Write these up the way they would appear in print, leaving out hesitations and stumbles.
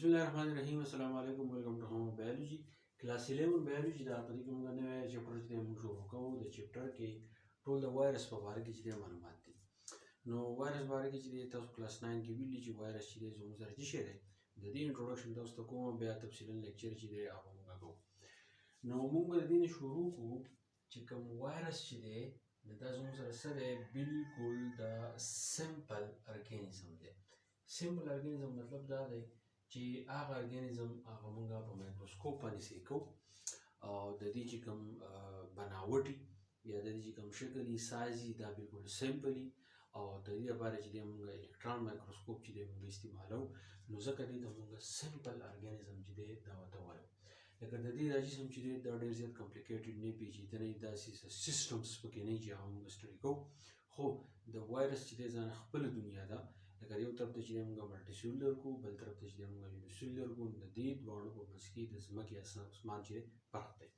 بسم الله الرحمن الرحیم. السلام علیکم. Welcome to Home Biology, class 11 biology. دا په دې کې موږ نوی chapter چې دی موږ شروع کوو. د chapter کې ټول د وایرس په باره کې چې دی معلومات دي. نو وایرس باره کې چې دی تاسو کلاس 9 کې ویلي چې وایرس چې دی زموږ سره څه شی دی. د دې introduction تاسو ته کوم، بیا تفصیلا lecture چې دی هغه موږ کوو. نو موږ به د دې نه شروع کوو چې کوم وایرس چې دی نو دا زموږ سره څه دی؟ بالکل دا simple organism دی. Simple organism مطلب دا دی چې هغه ارګانیزم هغه مونږ په مایکروسکوپ باندې سیکو او د دې چې کوم بناوټي یا د دې چې کوم شکل یې، سایز یې، دا بالکل simple او د دې لپاره چې دی مونږ الکترون مایکروسکوپ چې دی مونږ استعمالو. نو ځکه دې ته مونږ simple organism چې دی دا ورته وایو. لکه د دې دا جسم چې دی دا ډېر زیات complicated نه، پیچیده نه، داسې systems پکې نه چې هغه مونږ study کوو. خو د وایرس چې دی ځان خپله دنیا ده. لکه یو طرف ته چې دی موږ multicellular کو، بل طرف ته چې دی موږ unicellular کو. د دې دواړو په منځ کې د ځمکې اسمان چې دی فرق دی.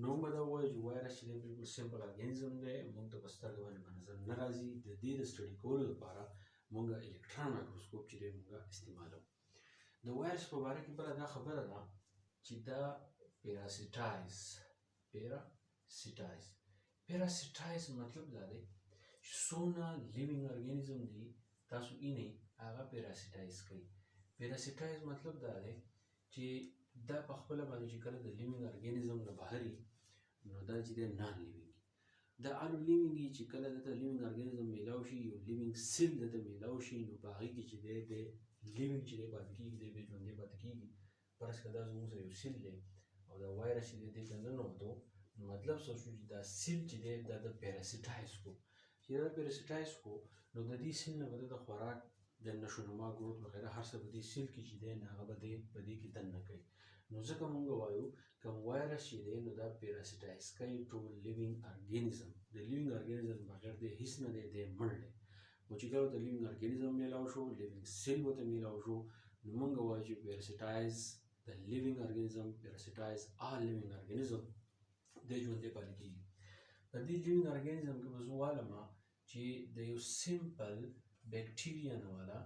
نو موږ دا وایو چې وایرس چې دی بالکل simple organism دی، موږ ته په سترګه باندې په نظر نه راځي. د دې د study کولو لپاره موږ الکترون مایکروسکوپ چې دی موږ استعمالو. د وایرس په باره کې بله دا خبره ده چې دا parasitize. Parasitize مطلب دا دی چې څونه living organism دی تاسو اینې هغه parasitize کوي. Parasitize مطلب دا دی چې دا په خپله باندې چې کله د living organism نه بهري نو دا چې دی non living، دا الو living. چې کله دته living organism میلاو شي، یو living cell دته میلاو شي، نو په هغې کې چې دی د living چې دی پاتې کېږي، دی بیا ژوندی پاتې کېږي. فرض که دا زموږ سره یو cell دی او دا وایرس چې دی دې ته ننوتو، نو مطلب څه شو؟ چې دا cell چې دی دا د parasitize کو. چې دا parasitize کو نو د دې cell نه به د خوراک، د نشونما، growth وغیره هر څه په دې cell کې چې دی نو هغه به دی په دې کې دننه کوي. نو ځکه مونږ وایو کوم وایرس چې دی نو دا parasitize کوي ټول living organism. د living organism بغیر دی هیڅ نه دی، دی مړ دی. خو چې کله ورته living organism میلاو شو، living cell ورته میلاو شو، نو مونږ وایو چې parasitize the living organism, parasitize all living organism، دی ژوندی پاتې کېږي. په دې living organism کې به زه والم چې د یو simple bacteria نه والا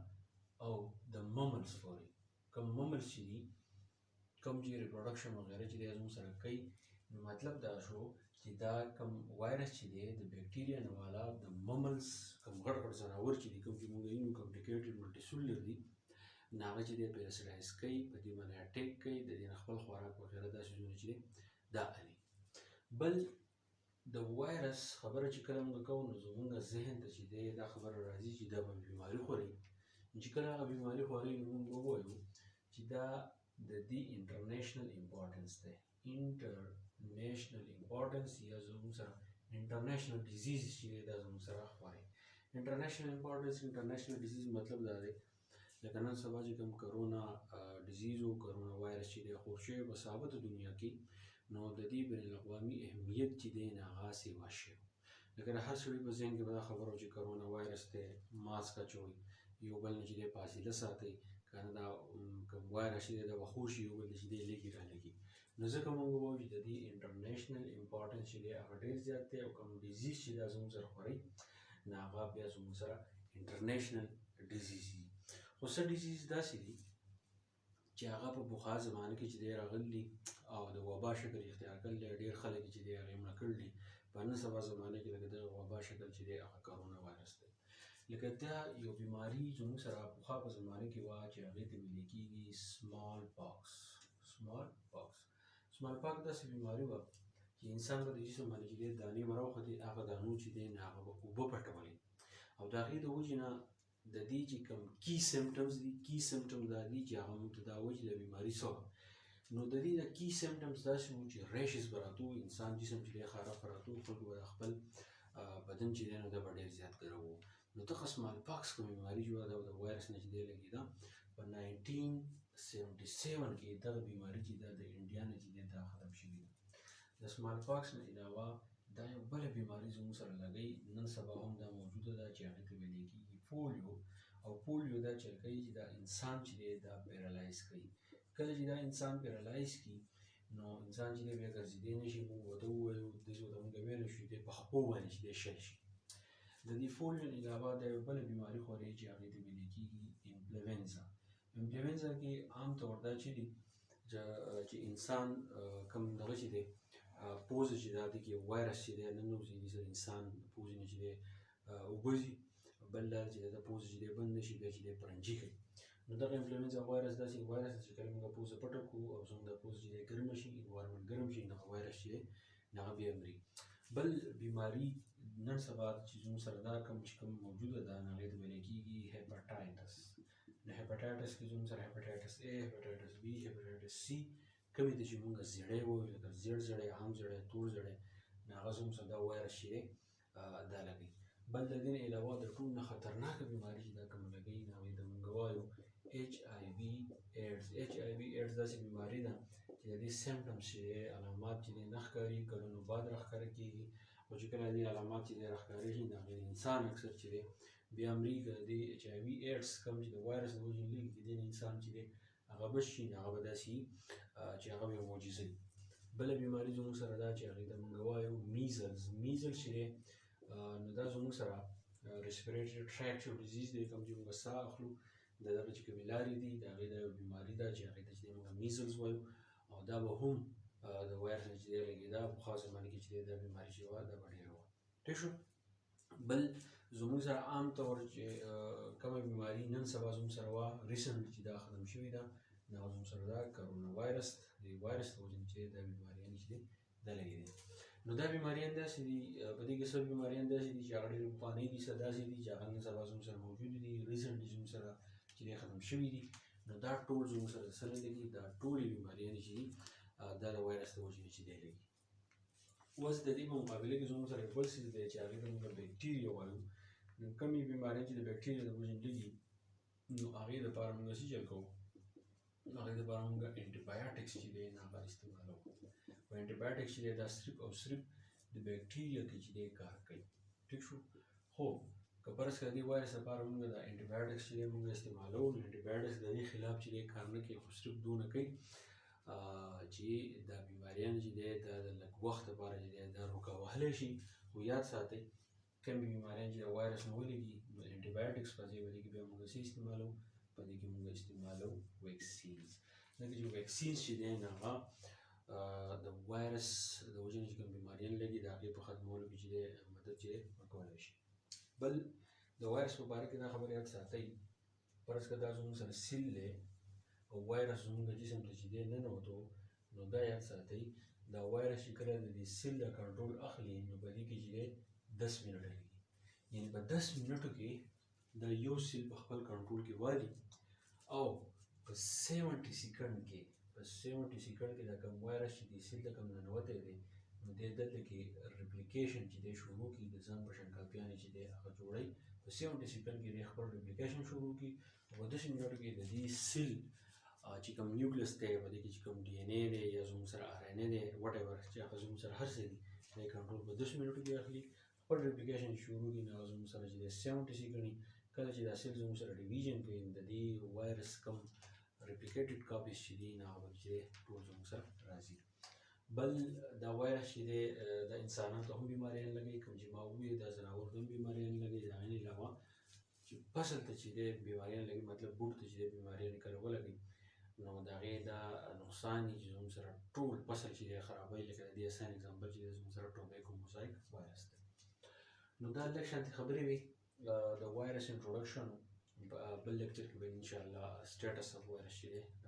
او د mammals پورې، کوم mammals چې دي، کوم چې reproduction وغیره چې دی زموږ سره کوي. نو مطلب دا شو چې دا کوم وایرس چې دی د بیکټیریا نه والا د mammals، کوم غټ غټ ځناور چې دي، کوم چې موږ یې complicated multicellular دي، نو هغه چې دی parasitize کوي، په دې باندې attack کوي، د دې نه خپل خوراک وغیره داسې څیزونه چې دی دا الي. بل د وایرس خبره چې کله موږ کوو نو زموږ ذهن ته چې دی دا خبره راځي چې دا به بیماري خوري. چې کله هغه بیماري خوري نو موږ ووایو چې دا د دې international importance دی. International importance یا زموږ سره international disease چې دی دا زموږ سره خوري. International importance, international disease مطلب دا دی لکه نن سبا چې کوم کرونا disease او کرونا وایرس چې دی خور شوی په ثابته دنیا کې، نو د دې بین الاقوامي اهمیت چې دی نه هغه سیوا شوی. لکه د هر سړي په ذهن کې به دا خبره چې کرونا وایرس دی، ماسک اچوئ، یو بل نه چې دی فاصله ساتئ، که نه دا کوم وایرس چې دی دا به خور شي، یو بل چې دی لګي را لګي. نو ځکه موږ وایو چې د دې international importance چې دی هغه ډېر زیات دی او کوم disease چې دا زموږ سره خوري نو هغه بیا زموږ سره international disease دي. خو څه disease داسې دي چې هغه په پخوا زمانه کې چې دی راغلي او د وبا شکل اختیار کړل دی، ډېر خلک چې دی هغې مړه کړل دي. په نن سبا زمانه کې لکه دغه وبا شکل چې دی هغه کرونا وایرس دی. لکه دا یو بیماری زموږ سره پخوا په زمانه کې وه چې هغې ته ویل کېږي small pox. Small pox, small pox داسې بیماري وه چې انسان به د جسم باندې چې دی دانې به راوختې، هغه دانو چې دی نه هغه به اوبه پټولې او د هغې د وجې نه د دې چې کوم key symptoms دي، key symptoms دا دي چې هغه موږ ته دا وایي چې دا بیماري څه وه. نو د دې د key symptoms داسې وو چې rashes به راتو، انسان جسم چې دی خراب به راتو، خلکو به د خپل بدن چې دی نو دا به ډېر زیات ګرم وو. نو دغه small pox کوم بیماري چې وه دا د وایرس نه چې دی لګېده. په 1977 کې دغه بیماري چې ده د انډیا نه چې دی دا ختم شوې ده. د small pox نه علاوه دا یو بله بیماري زموږ سره لګوي، نن سبا هم دا موجوده ده چې هغې ته ویل کېږي پولیو. او پولیو دا چل کوي چې دا انسان چې دی دا paralyze کوي. کله چې دا انسان paralyze کړي نو انسان چې دی بیا ګرځېدی نه شي. موږ ورته ووایو داسې ورته موږ ویلی شو دی په خپو باندې چې دی شل شي. د دې پولیو نه علاوه دا یو بله بیماري خوري چې هغې ته ویل کېږي انفلوینزا. انفلوئنزا کې عام طور دا چې دي چې انسان کوم دغه چې دی پوزه چې دا دی کې وایرس چې دی ننوځي، دې سره انسان پوزې نه چې دی اوبه ځي، بل دا چې د پوزې چې دی بند نه شي، بیا چې دی پرنجي کوي. نو دغه انفلوئنزا وایرس داسې وایرس چې کله موږ پوزه پټه کړو او زموږ د پوزې چې دی ګرمه شي، انوایرمنټ ګرم شي، دغه وایرس چې دی هغه بیا مري. بل بیماری نن سبا چې زموږ سره دا کوم چې کوم موجوده ده، هغې ته ویل کېږي هیپاټایټس. نو هیپاټایټس کې زموږ سره هیپاټایټس ای، هیپاټایټس بي، هیپاټایټس سي، کومې ته چې موږ زیړی وایو، لکه زیړ زیړی، عام زیړی، تور زیړی، نو هغه زموږ سره دا وایرس چې دی دا لګوي. بل د دې نه علاوه د ټولو نه خطرناکه بیماري چې دا کومه لګوي، نو هغې ته موږ وایو ایچ آی وي ایډز. ایچ آی وي ایډز داسې بیماري ده چې د دې symptoms چې دی، علامات چې دی نه ښکاري، کلونو بعد راښکاره کېږي، خو چې کله دې علامات چې دی راښکاره شي، نو هغې انسان اکثر چې دی بیا مري. که د دې ایچ آی وي ایډز کوم چې د وایرس د وجې نه لګي، د دې نه انسان چې دی هغه بچ شي، نو هغه به داسې وي چې هغه به یو معجزه وي. بله بیماري زموږ سره ده چې هغې ته موږ وایو measles. measles چې دی نو دا زموږ سره respiratory tract یو disease دی، کوم چې موږ ساه اخلو د دغه چې کومې لارې دي د هغې دا یو بیماري ده چې هغې ته چې دی موږ measles وایو، او دا به هم د وایرس نه چې دی لګېده. پخوا زمانه کې چې دی دا بیماري چې وه دا به ډېره وه. ټیک شو. بل زموږ سره عام طور چې کومه بیماري نن سبا زموږ سره وه recently چې دا ختم شوې ده، نو هغه زموږ سره دا کرونا وایرس، د وایرس د وجې نه چې دا بیماریانې چې دی دا لګېدې. نو دا بیماریان داسې دي، په دې کې څه بیماریان داسې دي چې هغه ډېرې پخوانۍ دي، څه داسې دي چې هغه نن سبا زموږ سره موجودې دي، recently زموږ سره چې دی ختم شوي دي. نو دا ټول زموږ سره څه نه لګي، دا ټولې بیماریانې چې دي دا د وایرس د وجې نه چې دی لګي. اوس د دې په مقابله کې زموږ سره یو بل څیز دی چې هغې ته موږ بیکټیریا وایو. نو کومې بیمارۍ چې د بیکټیریا د وجې نه لګي، نو هغې دپاره موږ څه چل کوو؟ هغې دپاره موږ انټي بایوټکس چې دی نو هغه استعمالوو. او انټي بایوټکس چې دی دا صرف او صرف د بیکټیریا کې چې دی کار کوي. ټیک شو. خو که فرض کړه د دې وایرس لپاره موږ د انټي بایوټکس چې دی موږ استعمالوو، نو انټي بایوټکس د دې خلاف چې دی کار نه کوي، خو صرف دونه کوي چې دا بیماریان چې دی دا د لږ وخت لپاره چې دی دا روکولی شي. خو یاد ساتئ کومې بیماریان چې د وایرس نه ولګي، نو انټي بایوټکس په ځای په دې کې بیا موږ څه استعمالوو؟ په دې کې موږ استعمالوو vaccines. ځکه چې vaccines چې دی نو هغه د وایرس د وجې نه چې کوم بیماریان لګي د هغې په ختمولو کې چې دی مدد چې دی ورکولی شي. بل د وایرس په باره کې دا خبره یاد ساتئ، فرض کړه دا زموږ سره cell دی او وایرس زموږ جسم ته چې دی ننوتو، نو دا یاد ساتئ دا وایرس چې کله د دې cell د کنټرول اخلي، نو په دې کې چې دی 10 منټه لګي، یعنې په 10 منټو کې دا یو cell په خپل کنټرول کې والي، او په 70 second کې دا کوم وایرس چې دې cell ته کوم ننوتی دی، نو دی دلته کې replication چې دی شروع کړي، د ځان په شان کاپیانې چې دی هغه جوړوي. په 70 second کې دی خپل replication شروع کړي، او په 10 منټو کې د دې cell چې کوم nucleus دی، په دې کې چې کوم DNA دی یا زموږ سره RNA دی، whatever چې هغه زموږ سره هر څه دي، دی کنټرول په 10 منټو کې اخلي، خپل replication شروع کړي، نو هغه زموږ سره چې دی 70 second. کله چې دا cell زموږ سره division کوي، د دې وایرس کوم replicated copies چې دي، نو هغه چې دی ټول زموږ سره راځي. بل دا وایرس چې دی د انسانانو ته هم بیماریان لګوي، کوم چې ما وویل دا ځناورو ته هم بیماریان لګوي. د هغې نه علاوه چې فصل ته چې دی بیماریان لګوي، مطلب بوټو ته چې دی بیماریان کله ولګوي، نو د هغې دا نقصان دی چې زموږ سره ټول فصل چې دی خرابوي. لکه د دې اسان example چې دی زموږ سره tobacco mosaic virus دی. نو دا لږ شانتې خبرې وې د virus introduction. بل lecture کې به انشاءالله status of virus چې دی دا